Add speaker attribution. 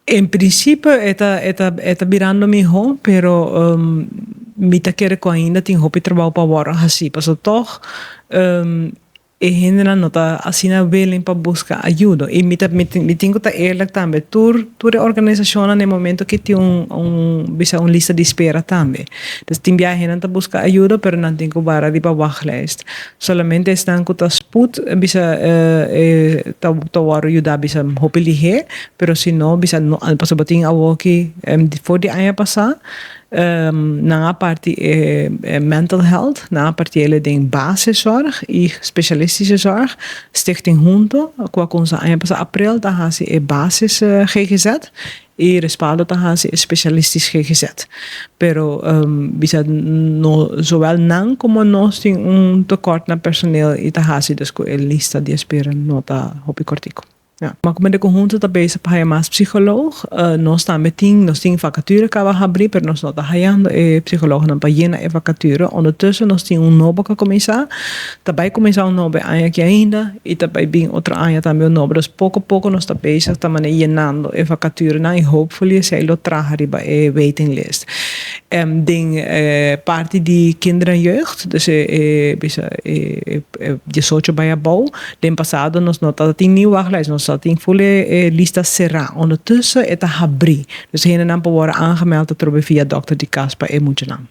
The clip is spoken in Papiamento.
Speaker 1: En prinsipio e ta birando mihó, pero mi ta kere ku ainda tin hopi trabou pa wòrdu hasí. Paso toch e hendenan no ta asina willing pa buska ayudo. I mi tin ku ta eerlijk tambe. Tur organisashon na momento ku tin un bisa un lista di espera tambe. Dus tin biaha nan ta buska ayudo, pero nan tin ku warda riba wachtlijst. Solamente esnan ku ta spoed bisa ta wòrdu yuda bisa hopi lihé, pero si no bisa no, paso bo tin awoki for di aña pasá nan a parti mental health, nan a parti ele den basiszorg i specialistische zorg. Stichting Hunto, ku a kuminsá aña pasá aprel, ta hasi e basis GGZ i Respaldo ta hasi e specialistisch GGZ. Pero bisa no, zowel nan komo nos tin un tekort na personeel i ta hasi dus ku e lista di espera no ta hopi kòrtiku. Ja. Maar komo de konhunto ta bezig pa mas psycholoog, nos tambe nos tin vacature kaba habri, pero nos no ta hayando e psycholoog pa yena e vacature. Ondertussen nos tin un nobo ku a kuminsá, tambe kuminsá un nobo aña aki ainda, i tambe bin otro aña tambe un nobo. Dus poko poko nos ta bezig tambe yenando e vacature nan i hopefully esei lo traha riba e waiting list. Den parti di kinder en jeugd, dus bisa 18 bai abou, den pasado nos no tin ni wachtlijst, nos tin full lista será. Ondertussen e ta habri. Dus hendenan por worden aangemeld atrobe via dokter di kas pa e muchanan.